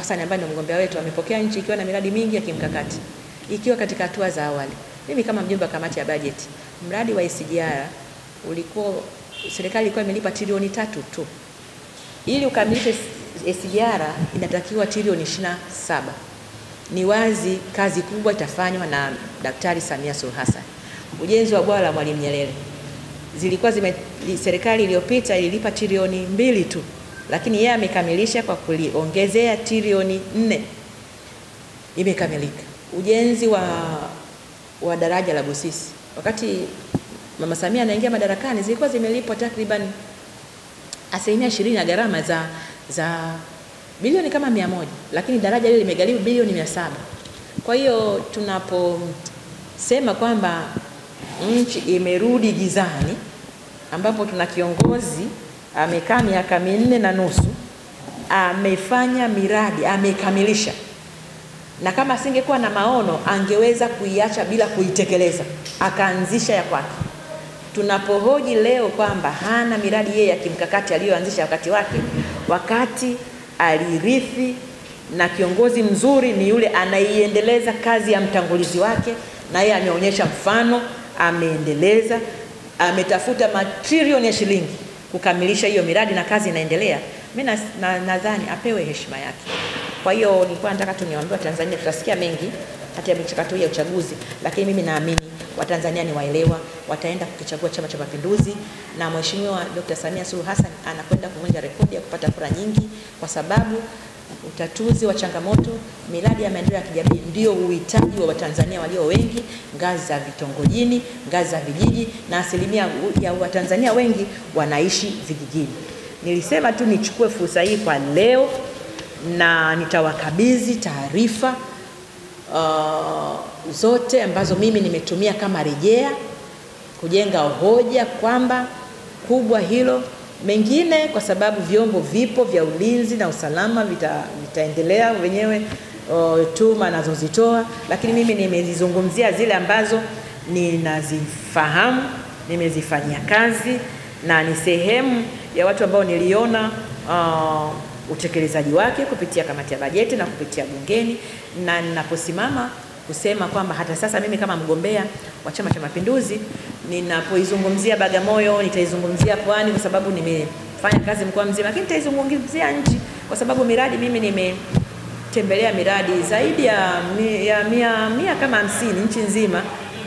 Hassan ambaye ndio mgombea wetu amepokea nchi ikiwa na miradi mingi ya kimkakati, ikiwa katika hatua za awali. Mimi kama mjumbe wa kamati ya bajeti, mradi wa SGR ulikuwa serikali ilikuwa imelipa trilioni 3 tu. Ili ukamilishe SGR inatakiwa trilioni 27. Ni wazi kazi kubwa itafanywa na Daktari Samia Suluhu Hassan. Ujenzi wa bwawa la Mwalimu Nyerere, zilikuwa serikali iliyopita ililipa trilioni 2 tu, lakini yeye amekamilisha kwa kuliongezea trilioni 4. Imekamilika. Ujenzi wa daraja la Busisi, wakati Mama Samia anaingia madarakani zilikuwa zimelipwa takriban 20% ya gharama za bilioni kama 100, lakini daraja lile limegharimu bilioni 700. Kwa hiyo tunaposema kwamba nchi imerudi gizani, ambapo tuna kiongozi amekaa miaka 4.5, amefanya miradi, amekamilisha, na kama asingekuwa na maono angeweza kuiacha bila kuitekeleza, akaanzisha ya kwake. Tunapohoji leo kwamba hana miradi yeye ya kimkakati aliyoanzisha wakati wake, wakati alirithi, na kiongozi mzuri ni yule anaiendeleza kazi ya mtangulizi wake, na yeye ameonyesha mfano, ameendeleza, ametafuta matrilioni ya shilingi kukamilisha hiyo miradi na kazi inaendelea. Mimi nadhani apewe heshima yake. Kwa hiyo nilikuwa nataka tu niwaambie Tanzania, tutasikia mengi hata ya michakato ya uchaguzi, lakini mimi naamini Watanzania ni waelewa, wataenda kukichagua Chama cha Mapinduzi, na Mheshimiwa Dr. Samia Suluhu Hassan anakwenda kuvunja rekodi ya kupata kura nyingi, kwa sababu utatuzi wa changamoto, miradi ya maendeleo ya kijamii ndio uhitaji wa Watanzania walio wengi, ngazi za vitongojini, ngazi za vijiji, na asilimia ya Watanzania wengi wanaishi vijijini. Nilisema tu nichukue fursa hii kwa leo na nitawakabidhi taarifa zote ambazo mimi nimetumia kama rejea kujenga hoja kwamba kubwa hilo. Mengine kwa sababu vyombo vipo vya ulinzi na usalama vitaendelea wenyewe tuma nazozitoa, lakini mimi nimezizungumzia zile ambazo ninazifahamu, nimezifanyia kazi na ni sehemu ya watu ambao niliona utekelezaji wake kupitia kamati ya bajeti na kupitia bungeni. Na ninaposimama kusema kwamba hata sasa mimi kama mgombea wa Chama cha Mapinduzi ninapoizungumzia Bagamoyo, nitaizungumzia Pwani kwa sababu nimefanya kazi mkoa mzima, lakini nitaizungumzia nchi kwa sababu miradi mimi nimetembelea miradi zaidi ya 100 kama 50 nchi nzima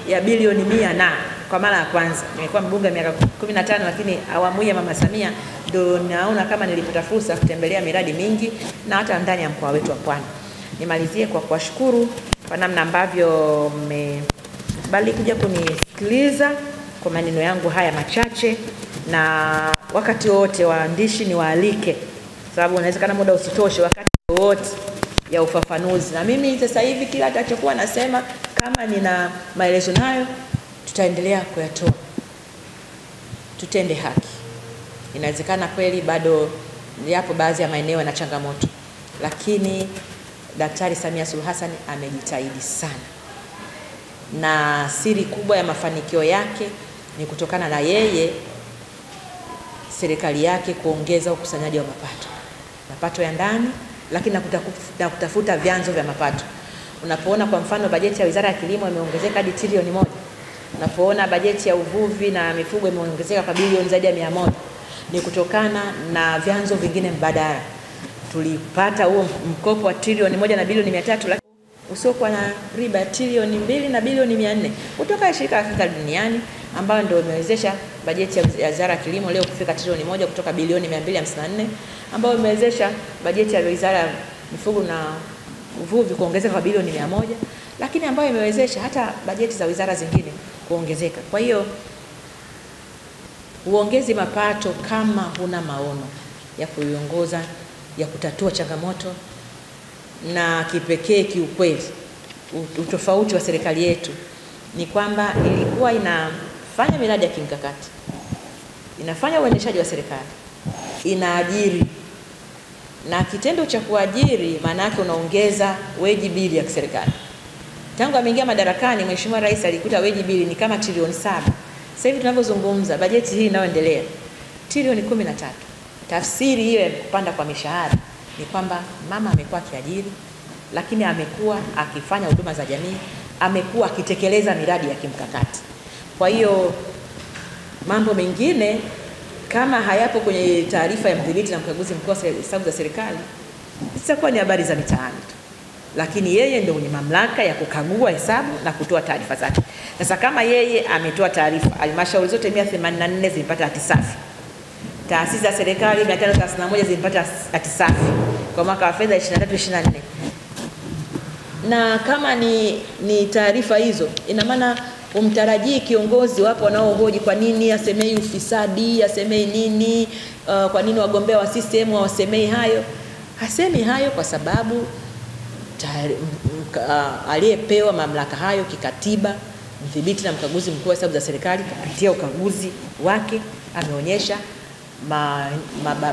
ya bilioni 100, na kwa mara ya kwanza nimekuwa mbunge miaka 15, lakini awamu ya Mama Samia ndio naona kama nilipata fursa kutembelea miradi mingi na hata ndani ya mkoa wetu wa Pwani. Nimalizie kwa kuwashukuru kwa namna ambavyo mmekubali kuja kunisikiliza kwa maneno yangu haya machache, na wakati wote waandishi niwaalike, sababu inawezekana muda usitoshe, wakati wote ya ufafanuzi. Na mimi sasa hivi kila nitachokuwa nasema kama nina maelezo nayo tutaendelea kuyatoa. Tutende haki. Inawezekana kweli bado yapo baadhi ya maeneo yana changamoto, lakini Daktari Samia Suluhu Hassan amejitahidi sana, na siri kubwa ya mafanikio yake ni kutokana na yeye serikali yake kuongeza ukusanyaji wa mapato, mapato ya ndani, lakini na kutafuta vyanzo vya mapato. Unapoona kwa mfano bajeti ya Wizara ya Kilimo imeongezeka hadi trilioni 1, unapoona bajeti ya uvuvi na mifugo imeongezeka kwa bilioni zaidi ya 100, ni kutokana na vyanzo vingine mbadala. Tulipata huo mkopo wa trilioni 1 na bilioni 300, lakini usiokuwa na riba trilioni 2 na bilioni 400 kutoka shirika la fedha duniani, ambayo ndio imewezesha bajeti ya Wizara ya Kilimo leo kufika trilioni 1 kutoka bilioni 254, ambayo imewezesha bajeti ya Wizara ya Mifugo na Uvuvi kuongezeka kwa bilioni 100, lakini ambayo imewezesha hata bajeti za wizara zingine kuongezeka. Kwa hiyo uongezi mapato kama huna maono ya kuiongoza, ya kutatua changamoto. Na kipekee kiukweli utofauti wa serikali yetu ni kwamba ilikuwa inafanya miradi ya kimkakati, inafanya uendeshaji wa serikali, inaajiri, na kitendo cha kuajiri maana yake unaongeza wage bill ya serikali. Tangu ameingia madarakani Mheshimiwa Rais alikuta wage bill ni kama trilioni 7. Sasa hivi tunavyozungumza bajeti hii inayoendelea trilioni 13. Tafsiri hiyo ya kupanda kwa mishahara ni kwamba mama amekuwa akiajiri, lakini amekuwa akifanya huduma za jamii, amekuwa akitekeleza miradi ya kimkakati. Kwa hiyo mambo mengine kama hayapo kwenye taarifa ya mdhibiti na mkaguzi mkuu wa hesabu za serikali, zitakuwa ni habari za mitaani tu. Lakini yeye ndio mwenye mamlaka ya kukagua hesabu na kutoa taarifa zake. Sasa kama yeye ametoa taarifa, halmashauri zote 184 zimepata hati safi, taasisi za serikali 531 zimepata hati safi kwa mwaka wa fedha 23/24. Na kama ni taarifa hizo, ina maana umtarajii kiongozi, wapo wanaohoji kwa nini asemei ufisadi, asemei nini, kwa nini wagombea wa CCM hawasemei hayo. Hasemi hayo kwa sababu aliyepewa mamlaka hayo kikatiba, mdhibiti na mkaguzi mkuu wa hesabu za serikali, kupitia ukaguzi wake ameonyesha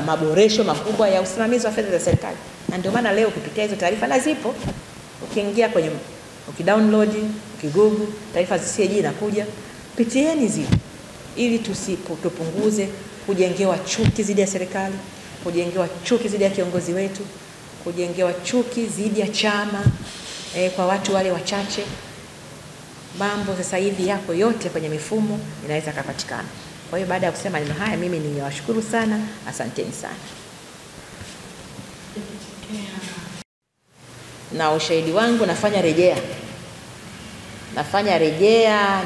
maboresho makubwa ya usimamizi wa fedha za serikali. Na ndio maana leo kupitia hizo taarifa, na zipo, ukiingia kwenye, ukidownload, ukigugu taarifa za CAG inakuja, pitieni zile ili tupunguze kujengewa chuki dhidi ya serikali, kujengewa chuki dhidi ya kiongozi wetu, kujengewa chuki dhidi ya chama kwa watu wale wachache. Mambo sasa hivi yako yote kwenye mifumo inaweza kupatikana. Kwa hiyo baada ya kusema maneno haya, mimi niwashukuru sana, asanteni sana. Na ushahidi wangu nafanya rejea.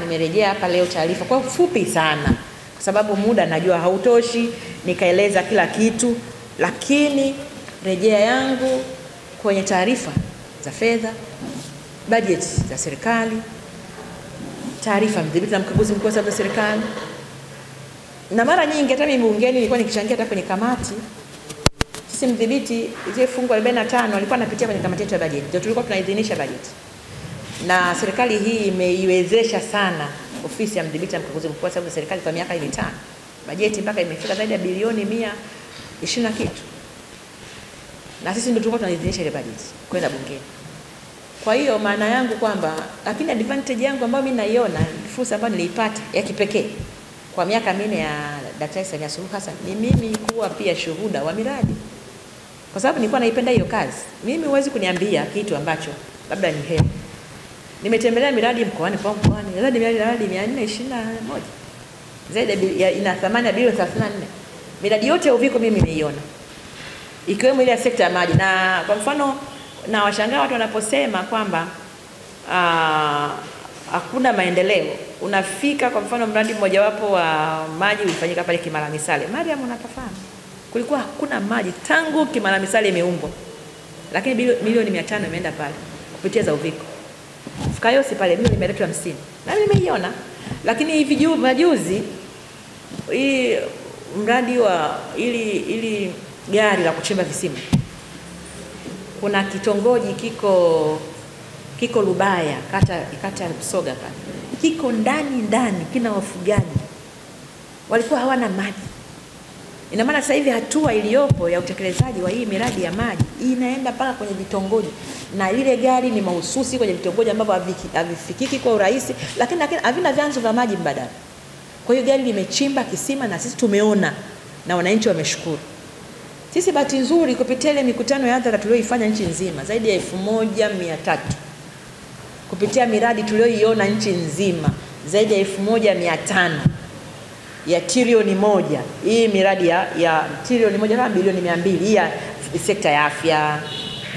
Nimerejea hapa leo taarifa kwa ufupi sana, kwa sababu muda najua hautoshi nikaeleza kila kitu, lakini rejea yangu kwenye taarifa za fedha, budget za serikali, taarifa mdhibiti na mkaguzi mkuu wa hesabu za serikali. Na mara nyingi hata mimi bungeni nilikuwa nikichangia hata kwenye kamati. Sisi mdhibiti ile fungu 45 alikuwa anapitia kwenye kamati yetu ya budget. Ndio tulikuwa tunaidhinisha budget. Na serikali hii imeiwezesha sana ofisi ya mdhibiti na mkaguzi mkuu wa hesabu za serikali kwa miaka 5. Bajeti mpaka imefika zaidi ya bilioni 120 na kitu. Na sisi ndio tulikuwa tunaidhinisha ile budget kwenda bungeni. Kwa hiyo maana yangu kwamba, lakini advantage yangu ambayo mimi naiona, fursa ambayo niliipata ya kipekee kwa miaka 4 ya Daktari Samia Suluhu Hassan, ni mimi kuwa pia shuhuda wa miradi. Kwa sababu nilikuwa naipenda hiyo kazi. Mimi huwezi kuniambia kitu ambacho labda ni hela. Nimetembelea miradi mkoani kwa mkoani, miradi 421. Zaidi ya ina thamani ya bilioni 34. Miradi yote ya Uviko mimi nimeiona, ikiwemo ile ya sekta ya maji. Na kwa mfano, na washangaa watu wanaposema kwamba hakuna maendeleo. Unafika kwa mfano mradi mmojawapo wa maji ulifanyika pale Kimara Misale. Mariam, unapafahamu? Kulikuwa hakuna maji tangu Kimara Misale imeumbwa. Lakini milioni 500 imeenda pale kupitia za Uviko. Fukayosi pale milioni 350. Na mimi nimeiona. Lakini hivi majuzi hii mradi wa ili gari la kuchimba visima, kuna kitongoji kiko Lubaya, kata Msoga pale, kiko ndani kina wafugaji walikuwa hawana maji. Ina maana sasa hivi hatua iliyopo ya utekelezaji wa hii miradi ya maji inaenda mpaka kwenye vitongoji, na ile gari ni mahususi kwenye vitongoji ambavyo havifikiki kwa urahisi, lakini havina vyanzo vya maji mbadala. Kwa hiyo gari limechimba kisima na sisi tumeona na wananchi wameshukuru. Sisi bahati nzuri kupitia ile mikutano ya hadhara tuliyoifanya nchi nzima zaidi ya 1300, kupitia miradi tuliyoiona nchi nzima zaidi ya 1500 ya trilioni 1. Hii miradi ya trilioni 1 kama bilioni 200 hii ya sekta ya afya,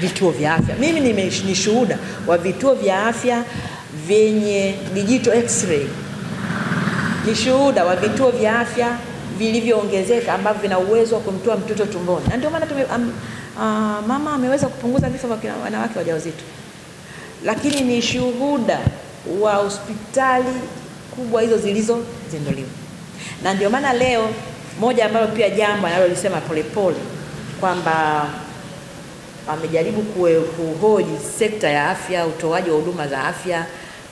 vituo vya afya. Mimi ni shuhuda wa vituo vya afya vyenye digital x-ray. Ni shuhuda wa vituo vya afya vilivyoongezeka ambavyo vina uwezo wa kumtoa mtoto tumboni. Na ndio maana mama ameweza kupunguza vifo vya wanawake wajawazito. Lakini ni shuhuda wa hospitali kubwa hizo zilizozinduliwa. Na ndio maana leo moja ambalo pia jambo analolisema Polepole kwamba amejaribu kuhoji sekta ya afya, utoaji wa huduma za afya,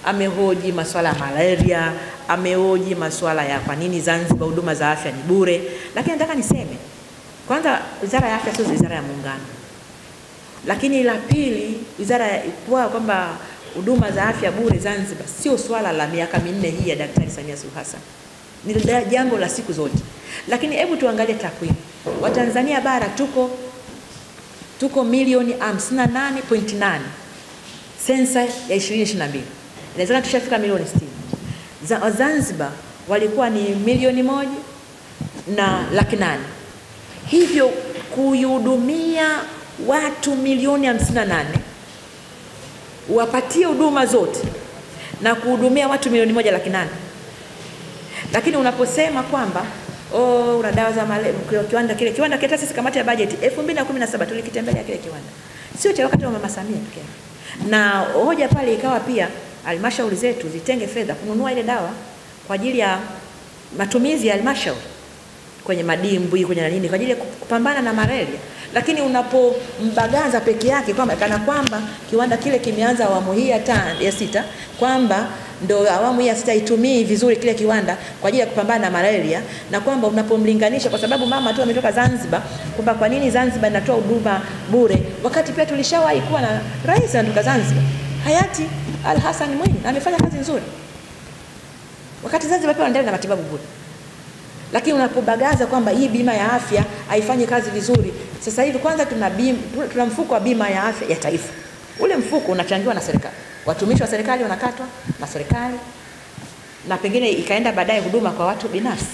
amehoji masuala ya malaria, amehoji masuala ya kwa nini Zanzibar huduma za afya ni bure. Lakini nataka niseme, kwanza Wizara ya Afya sio wizara ya muungano. Lakini la pili, wizara kwa kwamba huduma za afya bure Zanzibar sio swala la miaka 4 hii ya Daktari Samia Suluhu Hassan. Ni jambo la siku zote. Lakini hebu tuangalie takwimu. Watanzania bara tuko Tuko milioni 58.8 sensa ya 2022. Inawezekana tushafika milioni 60. Zanzibar walikuwa ni 1,800,000. Hivyo kuihudumia watu milioni 58, wapatie huduma zote na kuhudumia watu 1,800,000. Lakini unaposema kwamba una dawa za malaria, kiwanda kile, kiwanda kile, sisi kamati ya bajeti 2017 tulikitembelea kile kiwanda. Sio cha wakati wa Mama Samia pekee. Na hoja pale ikawa pia halmashauri zetu zitenge fedha kununua ile dawa kwa ajili ya matumizi ya halmashauri kwenye madimbwi, kwenye nini, kwa ajili ya kupambana na malaria. Lakini unapombagaza peke yake kwamba kana kwamba kiwanda kile kimeanza awamu hii ya sita, kwamba ndo awamu hii ya sita itumii vizuri kile kiwanda kwa ajili ya kupambana na malaria, na kwamba unapomlinganisha kwa sababu mama tu ametoka Zanzibar, kwamba kwa nini Zanzibar inatoa huduma bure wakati pia tulishawahi kuwa na rais anatoka Zanzibar, hayati Al Hassan Mwinyi, amefanya kazi nzuri wakati Zanzibar pia wanaendelea na matibabu bure. Lakini unapobagaza kwamba hii bima ya afya haifanyi kazi vizuri. Sasa hivi kwanza tuna mfuko wa bima ya afya ya taifa. Ule mfuko unachangiwa na serikali. Watumishi wa serikali wanakatwa na serikali, na pengine ikaenda baadaye huduma kwa watu binafsi.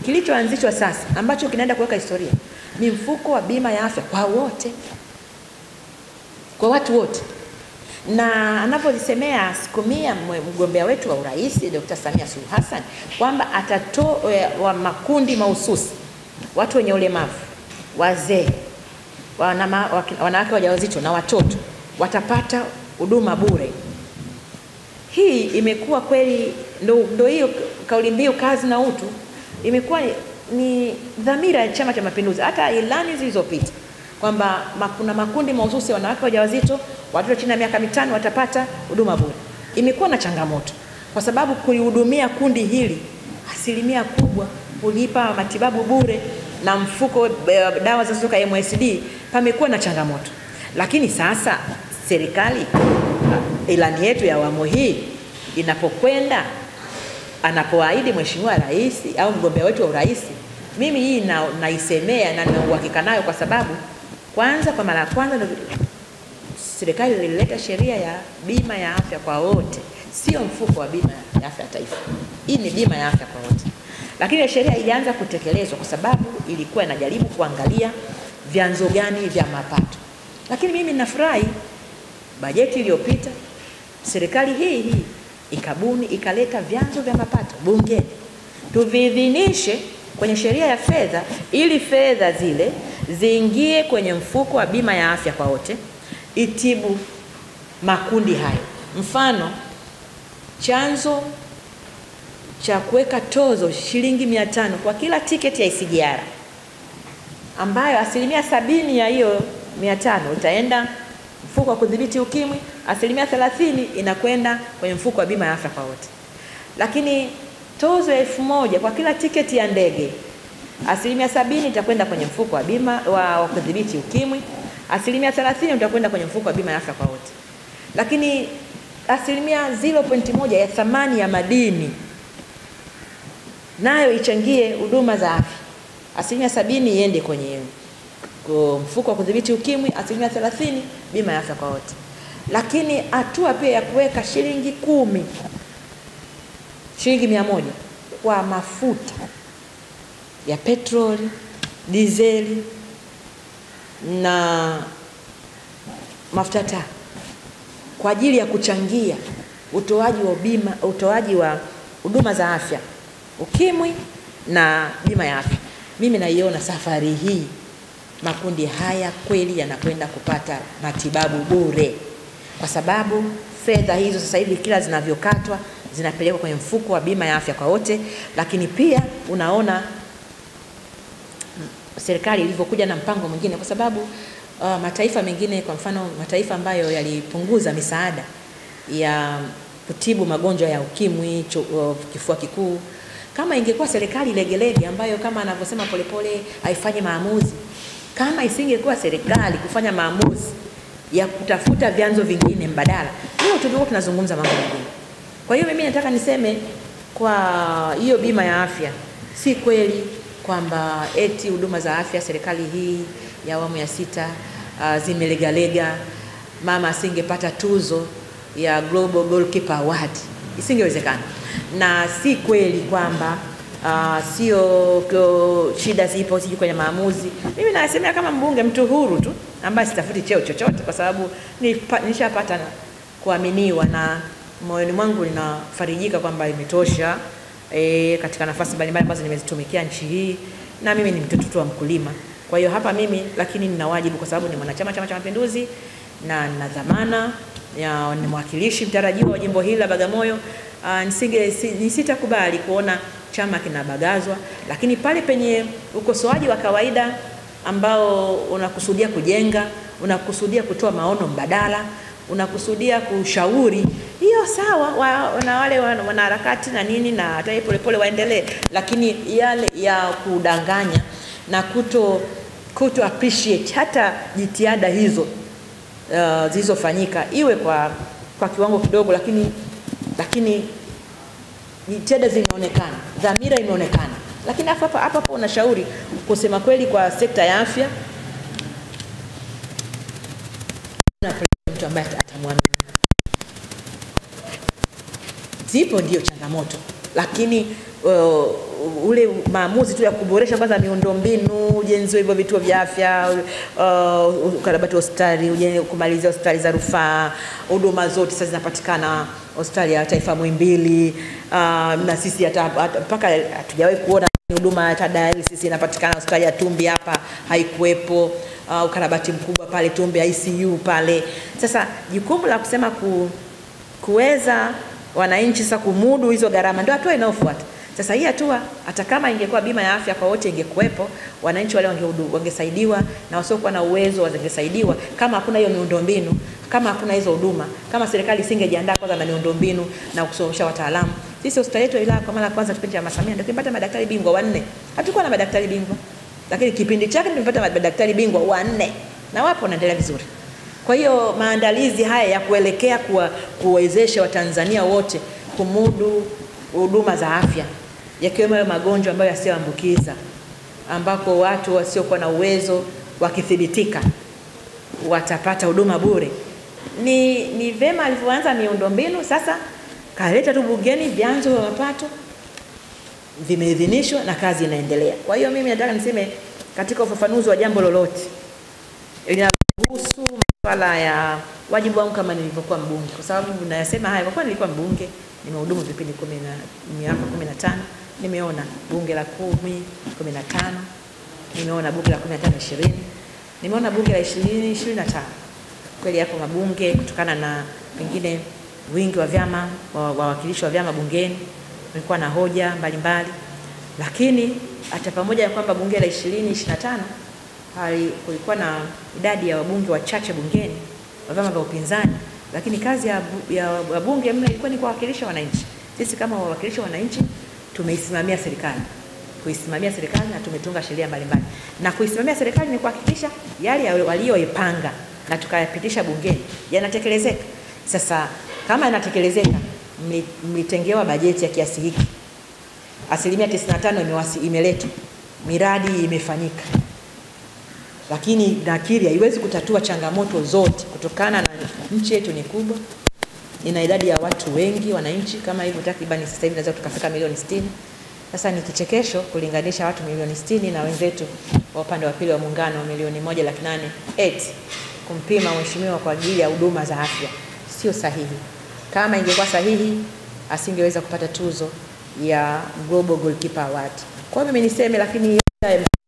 Kilichoanzishwa sasa ambacho kinaenda kuweka historia ni mfuko wa bima ya afya kwa wote. Kwa watu wote. Na anapozisemea sikumia mgombea wetu wa urais Dr. Samia Suluhu Hassan kwamba atatoa wa makundi mahususi, watu wenye ulemavu, wazee, wanawake wajawazito na watoto watapata huduma bure. Hii imekuwa kweli ndo hiyo kauli mbiu kazi na utu imekuwa ni dhamira ya Chama cha Mapinduzi hata ilani zilizopita kwamba kuna makundi mahususi wanawake wajawazito, watoto chini ya miaka 5 watapata huduma bure. Imekuwa na changamoto kwa sababu kulihudumia kundi hili asilimia kubwa kulipa matibabu bure na mfuko dawa zinazotoka MSD, pamekuwa na changamoto. Lakini sasa serikali ilani yetu ya awamu hii inapokwenda, anapoahidi Mheshimiwa Rais au mgombea wetu wa urais, mimi hii naisemea na nina uhakika nayo kwa sababu kwanza, kwa mara ya kwanza serikali ilileta sheria ya bima ya afya kwa wote, sio mfuko wa bima ya afya ya taifa. Hii ni bima ya afya kwa wote. Lakini sheria haijaanza kutekelezwa kwa sababu ilikuwa inajaribu kuangalia vyanzo gani vya mapato. Lakini mimi nafurahi bajeti iliyopita serikali hii ikabuni ikaleta vyanzo vya mapato bungeni, tuviidhinishe kwenye sheria ya fedha ili fedha zile ziingie kwenye mfuko wa bima ya afya kwa wote, itibu makundi hayo. Mfano, chanzo cha kuweka tozo shilingi 500 kwa kila tiketi ya SGR, ambayo 70% ya hiyo 500 itaenda mfuko wa kudhibiti ukimwi, 30% inakwenda kwenye mfuko wa bima ya afya kwa wote. Lakini tozo 1000 kwa kila tiketi ya ndege, 70% itakwenda kwenye mfuko wa bima wa kudhibiti ukimwi, 30% utakwenda kwenye mfuko wa bima ya afya kwa wote. Lakini 0.1% ya thamani ya madini nayo ichangie huduma za afya. 70% iende kwenye mfuko wa kudhibiti ukimwi, 30% bima ya afya kwa wote. Lakini hatua pia ya kuweka shilingi 10, shilingi 100 kwa mafuta ya petroli, dizeli na mafuta taa kwa ajili ya kuchangia utoaji wa bima, utoaji wa huduma za afya, ukimwi na bima ya afya. Mimi naiona safari hii makundi haya kweli yanakwenda kupata matibabu bure, kwa sababu fedha hizo sasa hivi kila zinavyokatwa zinapelekwa kwenye mfuko wa bima ya afya kwa wote. Lakini pia unaona serikali ilivyokuja na mpango mwingine, kwa sababu mataifa mengine, kwa mfano mataifa ambayo yalipunguza misaada ya kutibu magonjwa ya ukimwi, kifua kikuu, kama ingekuwa serikali legelege ambayo kama anavyosema Polepole haifanyi maamuzi, kama isingekuwa serikali kufanya maamuzi ya kutafuta vyanzo vingine mbadala, leo tungekuwa tunazungumza mambo mengine. Kwa hiyo mimi nataka niseme kwa hiyo bima ya afya, si kweli kwamba eti huduma za afya serikali hii ya awamu ya 6 zimelegalega, mama asingepata tuzo ya Global Goalkeeper Award, isingewezekana. Na si kweli kwamba sio shida zipo siji kwenye maamuzi. Mimi nasemea kama mbunge mtu huru tu ambaye sitafuti cheo chochote, kwa sababu nishapata kuaminiwa na moyoni mwangu ninafarijika kwamba imetosha katika nafasi mbalimbali ambazo nimezitumikia nchi hii, na mimi ni mtoto tu wa mkulima. Kwa hiyo hapa mimi lakini nina wajibu kwa sababu ni mwanachama Chama cha Mapinduzi na nina dhamana ya ni mwakilishi mtarajiwa wa jimbo hili la Bagamoyo. Nisitakubali kuona chama kinabagazwa, lakini pale penye ukosoaji wa kawaida ambao unakusudia kujenga, unakusudia kutoa maono mbadala, unakusudia kushauri, hiyo sawa, na wale wanaharakati na nini na hata pole pole waendelee. Lakini yale ya kudanganya na kuto appreciate hata jitihada hizo zilizofanyika, iwe kwa kiwango kidogo, lakini jitihada zimeonekana, dhamira imeonekana. Lakini hapa hapo unashauri kusema kweli kwa sekta ya afya, na mtu ambaye atamwamini. Zipo ndio changamoto, lakini ule maamuzi tu ya kuboresha kwanza miundombinu, ujenzi wa hivyo vituo vya afya, ukarabati hospitali, kumalizia hospitali za rufaa, huduma zote sasa zinapatikana hospitali ya taifa Muhimbili, na sisi hata mpaka hatujawahi kuona huduma ya dialysis inapatikana hospitali ya Tumbi, hapa haikuwepo. Ukarabati mkubwa pale Tumbi, ICU pale. Sasa jukumu la kusema kuweza wananchi sasa kumudu hizo gharama ndio hatua inayofuata. Sasa hii hatua hata kama ingekuwa bima ya afya kwa wote ingekuwepo, wananchi wale wangesaidiwa na wasiokuwa na uwezo wangesaidiwa. Kama hakuna hiyo miundombinu, kama hakuna hizo huduma, kama serikali isingejiandaa kwanza na miundombinu na kusomesha wataalamu. Sisi hospitali yetu ya wilaya kwa mara ya kwanza kipindi cha Mama Samia ndio tulipata madaktari bingwa 4. Hatukuwa na madaktari bingwa, lakini kipindi chake tumepata madaktari bingwa 4 na wapo wanaendelea vizuri. Kwa hiyo maandalizi haya ya kuelekea kuwezesha Watanzania wote kumudu huduma za afya, yakiwemo hayo magonjwa ambayo yasiyoambukiza, ambako watu wasiokuwa na uwezo wakithibitika watapata huduma bure. Ni vema alivyoanza miundombinu, sasa kaleta tu bungeni vyanzo vya mapato vimeidhinishwa na kazi inaendelea. Kwa hiyo mimi nataka niseme katika ufafanuzi wa jambo lolote linalohusu masuala ya wajibu wangu kama nilivyokuwa mbunge, kwa sababu nayasema haya kwa kuwa nilikuwa mbunge, nimehudumu vipindi miaka 15, nimeona bunge la 10, 15, nimeona bunge la 15 20, nimeona bunge la 20 25. Kweli hapo mabunge kutokana na pengine wingi wa vyama, wawakilishi wa vyama bungeni walikuwa na hoja mbalimbali, lakini hata pamoja ya kwamba bunge la 20 25 kulikuwa na idadi ya wabunge wachache bungeni wa vyama vya upinzani, lakini kazi ya wabunge mle ilikuwa ni kuwakilisha wananchi. Sisi kama wawakilishi wananchi tumeisimamia serikali, kuisimamia serikali na tumetunga sheria mbalimbali. Na kuisimamia serikali ni kuhakikisha yale walioipanga na tukayapitisha bungeni yanatekelezeka. Sasa kama yanatekelezeka, mlitengewa bajeti ya kiasi hiki, 95% imeletwa, miradi imefanyika, lakini nakiri haiwezi kutatua changamoto zote kutokana na nchi yetu ni kubwa, ina idadi ya watu wengi, wananchi kama hivyo takriban sasa hivi naweza tukafika milioni 60. Sasa ni kichekesho kulinganisha watu milioni 60 na wenzetu wa upande wa pili wa muungano milioni 1.8 kumpima mheshimiwa kwa ajili ya huduma za afya sio sahihi. Kama ingekuwa sahihi asingeweza kupata tuzo ya Global Goalkeeper Award. Kwa hiyo mimi niseme, lakini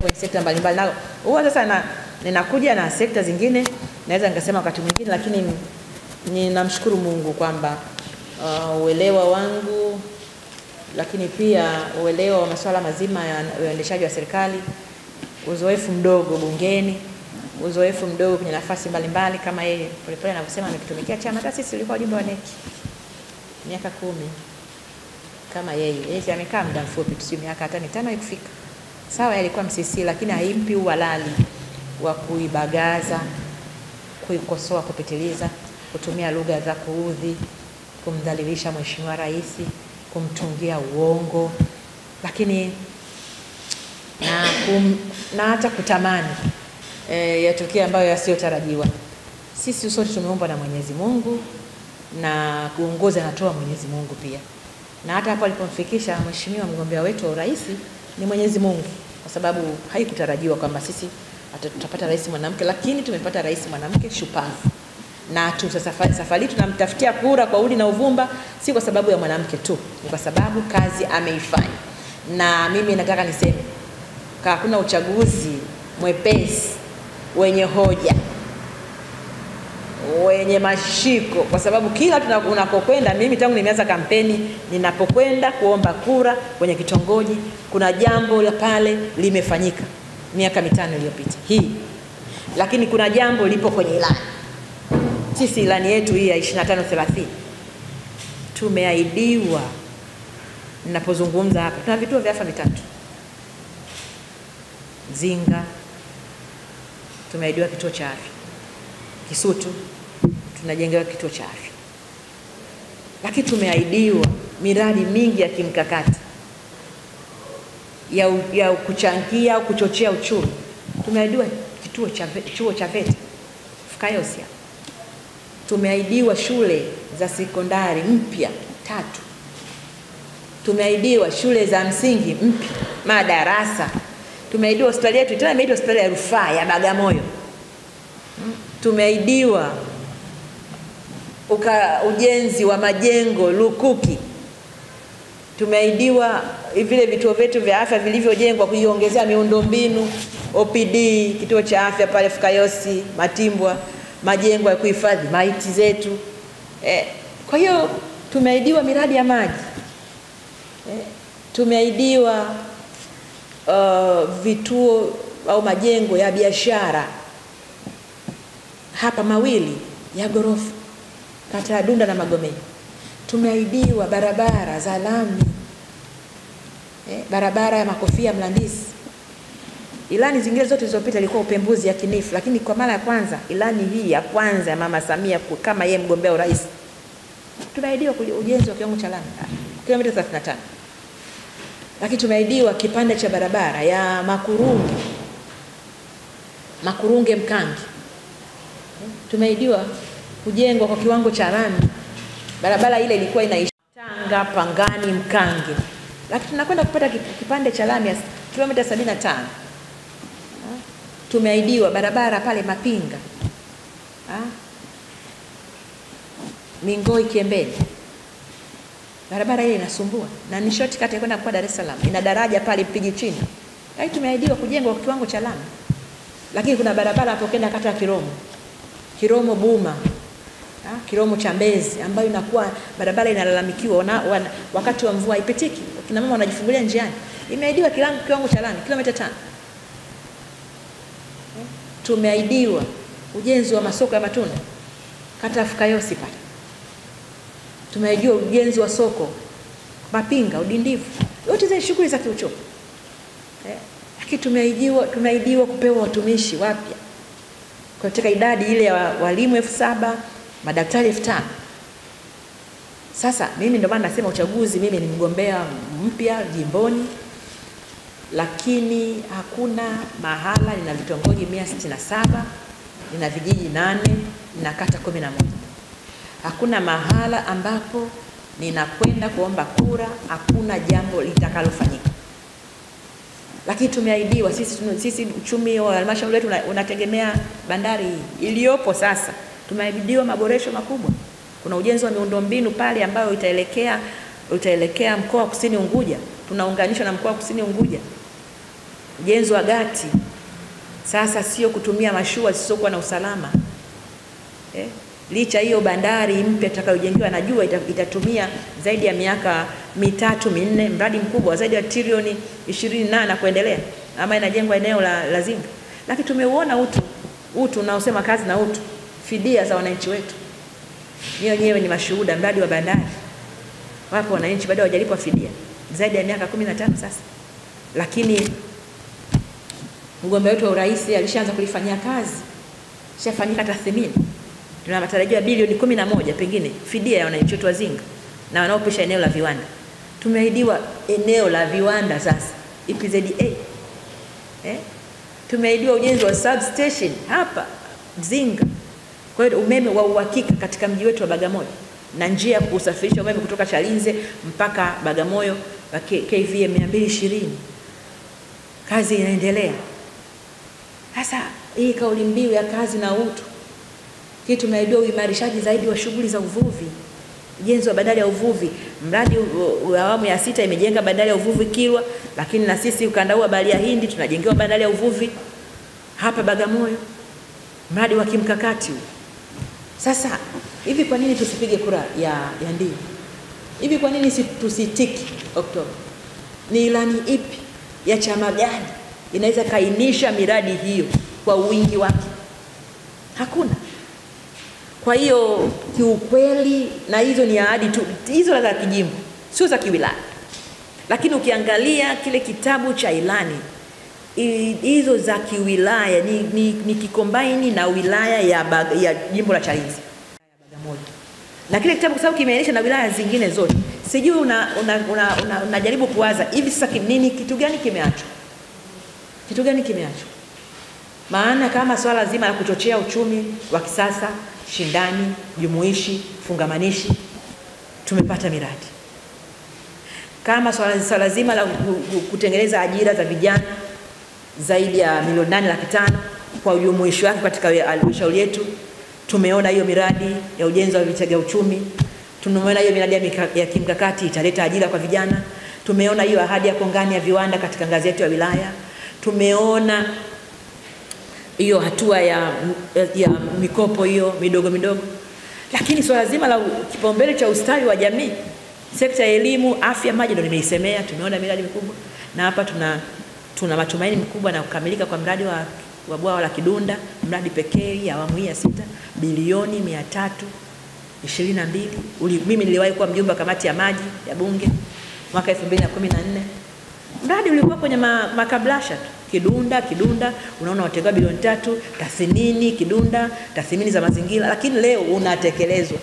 kwenye sekta mbalimbali nalo huwa sasa ninakuja na sekta zingine naweza nikasema wakati mwingine, lakini ninamshukuru Mungu kwamba uelewa wangu, lakini pia uelewa wa masuala mazima ya uendeshaji wa serikali, uzoefu mdogo bungeni, uzoefu mdogo kwenye nafasi mbalimbali, kama yeye Polepole anavyosema amekitumikia chama. Hata sisi tulikuwa wajumbe wa NEC miaka 10 kama yeye. Yeye amekaa muda mfupi tu, miaka hata 5 haikufika. Sawa, alikuwa MCC, lakini haimpi uhalali wa kuibagaza, kuikosoa kupitiliza, kutumia lugha za kuudhi, kumdhalilisha Mheshimiwa Rais, kumtungia uongo, lakini na hata kutamani yatokee ambayo yasiyotarajiwa. Sisi sote tumeumbwa na Mwenyezi Mungu na kuongoza anatoa Mwenyezi Mungu pia. Na hata hapo alipomfikisha mheshimiwa mgombea wetu wa urais ni Mwenyezi Mungu, kwa sababu haikutarajiwa kwamba sisi tutapata rais mwanamke, lakini tumepata rais mwanamke shupavu. Na tu safari tunamtafutia kura kwa udi na uvumba, si kwa sababu ya mwanamke tu, ni kwa sababu kazi ameifanya. Na mimi nataka niseme, hakuna uchaguzi mwepesi wenye hoja, wenye mashiko, kwa sababu kila unakokwenda, mimi tangu nimeanza kampeni, ninapokwenda kuomba kura kwenye kitongoji, kuna jambo la pale limefanyika miaka 5 iliyopita hii, lakini kuna jambo lipo kwenye ilani. Sisi ilani yetu hii ya 25-30 tumeahidiwa. Ninapozungumza hapa tuna vituo vya afya 3 Zinga tumeahidiwa kituo cha afya, Kisutu tunajengewa kituo cha afya, lakini tumeahidiwa miradi mingi ya kimkakati ya kuchangia au kuchochea uchumi. Tumeahidiwa kituo cha chuo cha VETA Fukayosia, tumeahidiwa shule za sekondari mpya 3, tumeahidiwa shule za msingi mpya, madarasa, tumeahidiwa hospitali yetu tena imeitwa hospitali ya rufaa ya Bagamoyo, tumeahidiwa ujenzi wa majengo lukuki, tumeahidiwa vile vituo vyetu vya afya vilivyojengwa kuiongezea miundombinu, OPD, kituo cha afya pale Fukayosi, Matimbwa, majengo ya kuhifadhi maiti zetu. Kwa hiyo tumeahidiwa miradi ya maji, tumeahidiwa vituo au majengo ya biashara hapa 2 ya gorofa kata ya Dunda na Magomeni. Tumeahidiwa barabara za lami, barabara ya Makofia Mlandisi. Ilani zingine zote zilizopita ilikuwa upembuzi yakinifu, lakini kwa mara ya kwanza ilani hii ya kwanza ya Mama Samia kama yeye mgombea urais, tumeahidiwa ujenzi wa kiwango cha lami kilomita 35. Lakini tumeahidiwa kipande cha barabara ya Makurunge Mkangi, tumeahidiwa kujengwa kwa kiwango cha lami. Barabara ile ilikuwa inaisha Tanga, Pangani, Mkangi, lakini tunakwenda kupata kipande cha lami ya kilomita 75. Tumeahidiwa barabara pale Mapinga, Mingoi Kiembeni. Barabara ile inasumbua na ni shortcut ya kwenda kwa Dar es Salaam, ina daraja pale Mpigi chini, lakini tumeahidiwa kujengwa kwa kiwango cha lami. Lakini kuna barabara hapo kwenda kata ya Kiromo, Kiromo Buma, Kiromo cha Mbezi, ambayo inakuwa barabara inalalamikiwa wakati wa mvua haipitiki, kina mama wanajifungulia njiani. Imeahidiwa kiwango cha lami kilomita 5. Tumeahidiwa ujenzi wa masoko ya matunda kata ya Fukayosi pale. Tumeahidiwa ujenzi wa soko Mapinga, Udindivu. Yote zile shughuli za kiuchumi. Lakini tumeahidiwa kupewa watumishi wapya katika idadi ile ya walimu 7,000, madaktari 5,000. Sasa mimi ndio maana nasema uchaguzi, mimi ni mgombea mpya jimboni, lakini hakuna mahala, nina vitongoji 167, nina vijiji 8, nina kata 11. Hakuna mahala ambapo ninakwenda kuomba kura hakuna jambo litakalofanyika. Lakini tumeahidiwa sisi uchumi wa halmashauri wetu unategemea bandari iliyopo sasa. Tumeahidiwa maboresho makubwa. Kuna ujenzi wa miundombinu pale ambayo itaelekea mkoa wa Kusini Unguja. Tunaunganishwa na mkoa wa Kusini Unguja. Ujenzi wa gati sasa sio kutumia mashua zisizokuwa na usalama. Licha hiyo bandari mpya itakayojengewa najua itatumia zaidi ya miaka 3 4, mradi mkubwa zaidi ya trilioni 28 na kuendelea, ama inajengwa eneo la Zinga. Lakini tumeuona utu unaosema kazi na utu, fidia za wananchi wetu. Ni wenyewe ni mashuhuda, mradi wa bandari wapo wananchi bado hawajalipwa fidia zaidi ya miaka 15 sasa. Lakini mgombea wetu wa urais alishaanza kulifanyia kazi, shafanyika tathmini. Tuna matarajio ya bilioni 11 pengine fidia ya wananchi wetu wa Zinga na wanaopisha eneo la viwanda. Tumeahidiwa eneo la viwanda sasa EPZA. Tumeahidiwa ujenzi wa substation hapa Mzinga. Kwa hiyo umeme wa uhakika katika mji wetu wa Bagamoyo, na njia ya kusafirisha umeme kutoka Chalinze mpaka Bagamoyo wa KVA 220. Kazi inaendelea. Sasa hii kauli mbiu ya kazi na utu, kitu tumeahidiwa uimarishaji zaidi wa shughuli za uvuvi, ujenzi wa bandari ya uvuvi. Mradi wa awamu ya 6 imejenga bandari ya uvuvi Kilwa, lakini na sisi ukanda huu wa Bahari ya Hindi tunajengewa bandari ya uvuvi hapa Bagamoyo, mradi wa kimkakati huu. Sasa hivi kwa nini tusipige kura ya ndio? Hivi kwa nini tusitiki Oktoba? Ni ilani ipi ya chama gani inaweza kainisha miradi hiyo kwa wingi wake? Hakuna. Kwa hiyo kiukweli, na hizo ni ahadi tu, hizo za kijimbo, sio za kiwilaya. Lakini ukiangalia kile kitabu cha ilani, hizo za kiwilaya ni kikombaini na wilaya ya jimbo la Chalinze, Bagamoyo. Na kile kitabu kwa sababu kimeainisha na wilaya zingine zote. Sijui unajaribu kuwaza hivi sasa nini, kitu gani kimeachwa? Kitu gani kimeachwa? Maana kama swala zima la kuchochea uchumi wa kisasa, shindani, jumuishi, fungamanishi, tumepata miradi. Kama swala zima la kutengeneza ajira za vijana zaidi ya 8,500,000 kwa ujumuishi wake katika halmashauri yetu, tumeona hiyo miradi ya ujenzi wa vitega uchumi, tumeona hiyo miradi ya kimkakati italeta ajira kwa vijana, tumeona hiyo ahadi ya kongani ya viwanda katika ngazi yetu ya wilaya, tumeona hiyo hatua ya mikopo hiyo midogo midogo. Lakini swala zima la kipaumbele cha ustawi wa jamii, sekta ya elimu, afya, maji ndio nimeisemea, tumeona miradi mikubwa. Na hapa tuna matumaini makubwa na kukamilika kwa mradi wa bwawa la Kidunda, mradi pekee ya awamu hii ya 6, bilioni 322. Mimi niliwahi kuwa mjumbe wa kamati ya maji ya bunge mwaka 2014. Mradi ulikuwa kwenye makablasha tu. Kidunda, unaona watengewa bilioni 3, tathmini Kidunda, tathmini za mazingira, lakini leo unatekelezwa.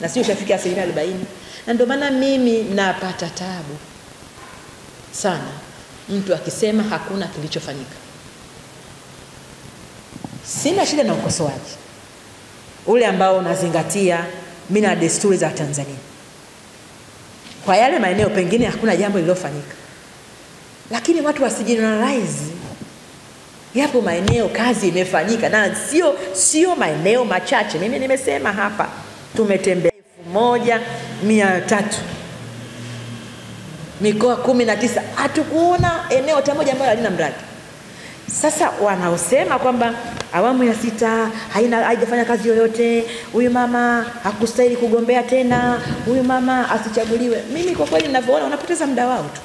Na sio ushafika 40%. Na ndio maana mimi napata taabu sana mtu akisema hakuna kilichofanyika. Sina shida na ukosoaji ule ambao unazingatia mila na desturi za Tanzania. Kwa yale maeneo pengine hakuna jambo lililofanyika, lakini watu wasigeneralize. Yapo maeneo kazi imefanyika, na sio maeneo machache. Mimi nimesema hapa tumetembea 1300 mikoa 19, hatukuona eneo hata moja ambalo halina mradi. Sasa wanaosema kwamba awamu ya 6 haijafanya kazi yoyote, huyu mama hakustahili kugombea tena, huyu mama asichaguliwe, mimi kwa kweli ninavyoona wanapoteza muda wao tu.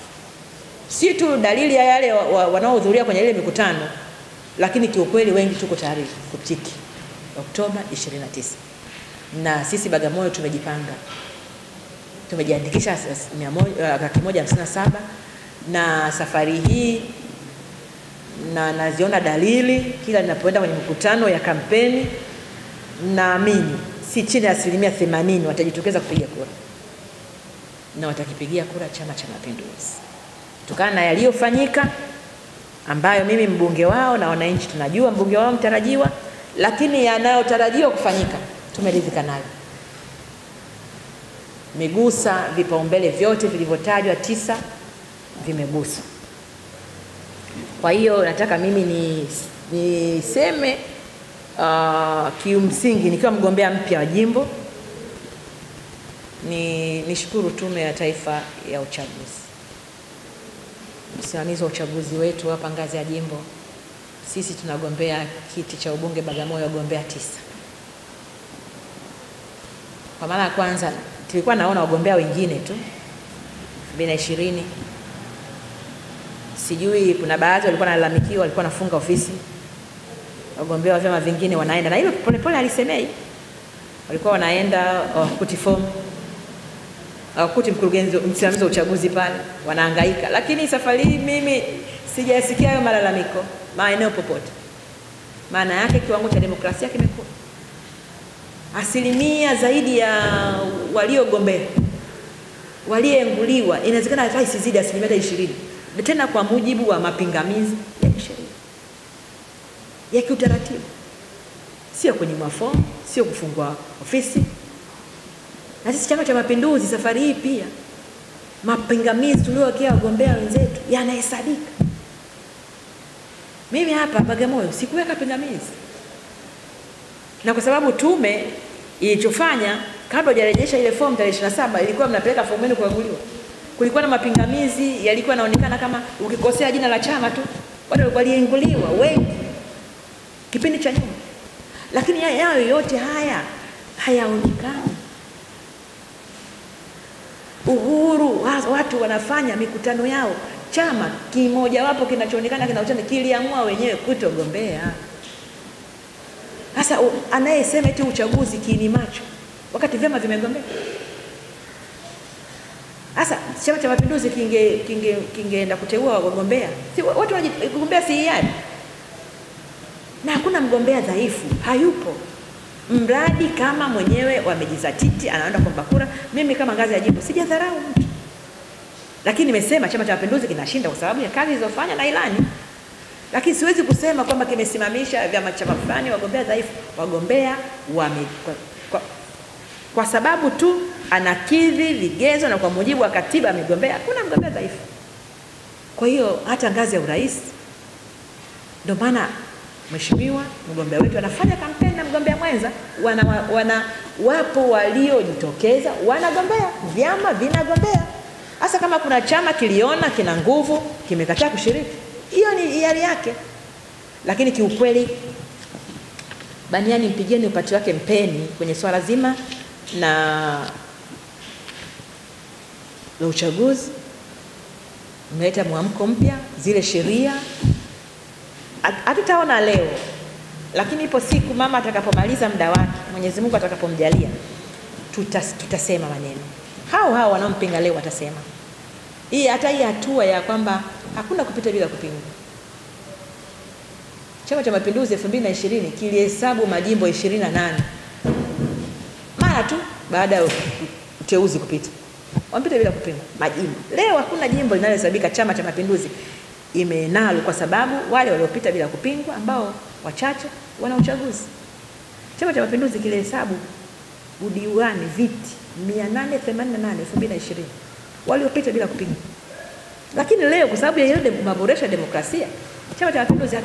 Si tu dalili ya yale wanaohudhuria kwenye ile mikutano, lakini kiukweli wengi tuko tayari kutiki Oktoba 29. Na sisi Bagamoyo tumejipanga. Tumejiandikisha 157, na safari hii na naziona dalili kila ninapoenda kwenye mikutano ya kampeni, naamini si chini ya 80% watajitokeza kupiga kura. Na watakipigia kura Chama cha Mapinduzi. Kutokana na yaliyofanyika ambayo mimi mbunge wao na wananchi tunajua mbunge wao mtarajiwa, lakini yanayotarajiwa kufanyika tumeridhika nayo. Migusa vipaumbele vyote vilivyotajwa 9 vimeguswa. Kwa hiyo nataka mimi niseme kiumsingi nikiwa mgombea mpya wa jimbo, nishukuru Tume ya Taifa ya Uchaguzi, msimamizi wa uchaguzi wetu hapa ngazi ya jimbo. Sisi tunagombea kiti cha ubunge Bagamoyo, wagombea 9. Kwa mara ya kwanza tulikuwa naona wagombea wengine tu 2020. Sijui kuna baadhi walikuwa wanalalamikiwa, walikuwa wanafunga ofisi. Wagombea wa vyama vingine wanaenda, na hilo polepole alisemei. Walikuwa wanaenda kuti form, kuti mkurugenzi msimamizi wa uchaguzi pale, wanahangaika. Lakini safari hii mimi sijasikia hayo malalamiko maeneo popote. Maana yake kiwango cha demokrasia kimekuwa. Asilimia zaidi ya waliogombea, walioenguliwa, inawezekana hata isizidi 20%. Tena kwa mujibu wa mapingamizi ya sheria. ya kiutaratibu, sio kunyimwa fomu, sio kufungua ofisi. Na sisi Chama cha Mapinduzi safari hii pia mapingamizi tuliowekea wagombea wenzetu yanahesabika. Mimi hapa Bagamoyo sikuweka pingamizi, na kwa sababu tume ilichofanya kabla hujarejesha ile fomu tarehe 27 ilikuwa mnapeleka fomu yenu kukaguliwa. Kulikuwa na mapingamizi yalikuwa yanaonekana kama ukikosea jina la chama tu watu waliinguliwa wengi kipindi cha nyuma. Lakini hayo yote haya hayaonekani. Uhuru, watu wanafanya mikutano yao. Chama kimoja wapo kinachoonekana kina kiliamua wenyewe kutogombea. Sasa anayesema eti uchaguzi kiini macho wakati vyama vimegombea. Sasa Chama cha Mapinduzi kingeenda kuteua wagombea. Si watu wanagombea si hiari. Na hakuna mgombea dhaifu, hayupo. Mradi kama mwenyewe wamejizatiti anaenda kuomba kura. Mimi kama ngazi ya jimbo sijadharau mtu. Lakini nimesema Chama cha Mapinduzi kinashinda kwa sababu ya kazi zilizofanya na ilani. Lakini siwezi kusema kwamba kimesimamisha vyama chama fulani wagombea dhaifu. Wagombea wame kwa sababu tu anakidhi vigezo na kwa mujibu wa katiba amegombea, hakuna mgombea dhaifu. Kwa hiyo hata ngazi ya urais, ndio maana mheshimiwa mgombea wetu anafanya kampeni na mgombea mwenza, wapo waliojitokeza wanagombea, vyama vinagombea. Hasa kama kuna chama kiliona kina nguvu kimekataa kushiriki, hiyo ni hiari yake. Lakini kiukweli Baniani mpigieni upati wake, mpeni kwenye swala zima na la uchaguzi. Mmeleta mwamko mpya, zile sheria hatutaona leo, lakini ipo siku mama atakapomaliza muda wake, Mwenyezi Mungu atakapomjalia, tutasema maneno. Hao wanaompinga leo watasema. Hii hata hii hatua ya kwamba hakuna kupita bila kupingwa. Chama cha Mapinduzi 2020 kilihesabu majimbo 28 mara tu baada ya uteuzi kupita. Wampita bila kupingwa majimbo. Leo hakuna jimbo linalohesabika Chama cha Mapinduzi imenalo, kwa sababu wale waliopita bila kupingwa ambao wachache wana uchaguzi. Chama cha Mapinduzi kilihesabu udiwani viti 888 2020 waliopita bila kupingwa. Lakini leo kwa sababu ya ile maboresho ya demokrasia, Chama cha Mapinduzi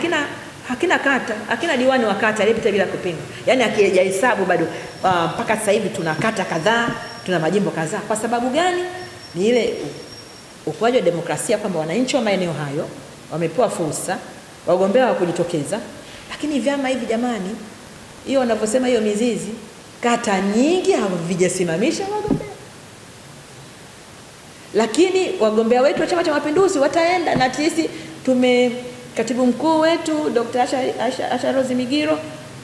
hakina kata, hakina diwani wa kata aliyepita bila kupingwa. Yaani akijahesabu bado mpaka sasa hivi tuna kata kadhaa, tuna majimbo kadhaa. Kwa sababu gani? Ni ile ukuaji wa demokrasia kwamba wananchi wa maeneo hayo wamepewa fursa, wagombea wa kujitokeza. Lakini vyama hivi jamani, hiyo wanavyosema hiyo mizizi, kata nyingi havijasimamisha wagombea. Lakini wagombea wetu wa Chama cha Mapinduzi wataenda, na sisi tume katibu mkuu wetu Dr. Asha Rose Migiro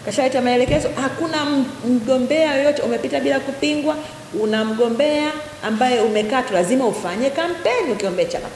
kashaleta maelekezo, hakuna mgombea yoyote umepita bila kupingwa. Una mgombea ambaye umekaa tu, lazima ufanye kampeni ukiombea chama.